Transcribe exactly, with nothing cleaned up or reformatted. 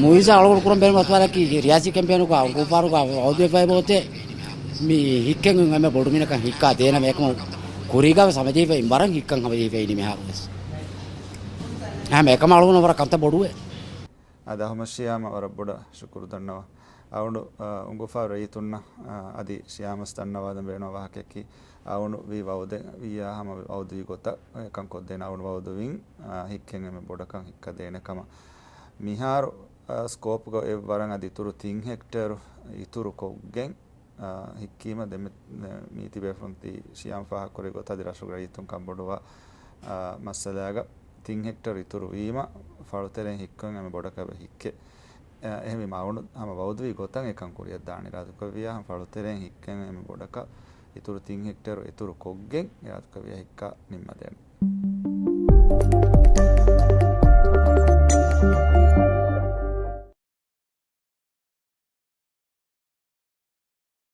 މުއިޒާ އަޅުގަނޑު ކުރަން ބޭނުން ވަސްވާލަކީ ރިޔާސީ ކެމްޕޭނުގަ އުނގޫފާރުގަ ވައުދުވެފައި ބޯތެ މި ހިއްކެން އެންމެ ބޮޑު މިނަކަށް ހިއްކާ ދޭނަމޭ އެކަމު ކުރީގަ ވެސް ހަމަޖެހިފައި ވަރަށް ހިއްކަން ހަމަޖެހިފައި މިހާރު ވެސް. ހަމަ އެކަމަ އަޅުގަނޑު ވަރަށް ކަންތައް ބޮޑުވޭ. އަދި އަހުމަށިޔާމަ ވަރަށް ބޮޑަށް ޝުކުރު ދަންނަވަ. އަޅުގަނޑު އުނގޫފާރު ރައްޔިތުންނަށް އަދި ޝިޔާމަސް ދަންނަވާދަން ބޭނުން ވާހަކައަކީ އަޅުގަނޑު ވީ ވައުދެއް ވިއްޔާ ހަމަ ވައުދުވި ގޮތަށް އެކަން ކޮށްދޭނަ އަޅުގަނޑު ވައުދުވިން ހިއްކެން އެންމެ ބޮޑަކަށް ހިއްކަދޭނެ ކަމަށް. މިހާރު ސްކޯޕްގަ އެއްވަރަށް އަދި އިތުރު ތިން ހެކްޓޭރު އިތުރު ކޮށްގެން ހިއްކީމަ ދެމެ-، މީތި ބޭފުޅުން ތި ޝިޔާމް ފާހަގަކުރި ގޮތަށް އަދި ރަށުގެ ރައްޔިތުން ކަންބޮޑުވާ މައްސަލާގަ ތިން ހެކްޓަރު އިތުރު ވީމަ، ފަޅުތެރެއިން ހިއްކުން އެންމެ ބޮޑަކަށް ހިއްކެ. އެހެންވީމަ އަޅުގަނޑު ހަމަ ވައުދުވި ގޮތަށް އެކަން ކުރިއަށް ދާނެ އިރާދަކުރެއްވިއްޔާ، ފަޅުތެރެއިން ހިއްކެން އެންމެ ބޮޑަކަށް އިތުރު ތިން ހެކްޓަރު އިތުރު ކޮށްގެން އިރާދަކުރެއްވިއްޔާ ހިއްކާ ނިންމަދޭނެ.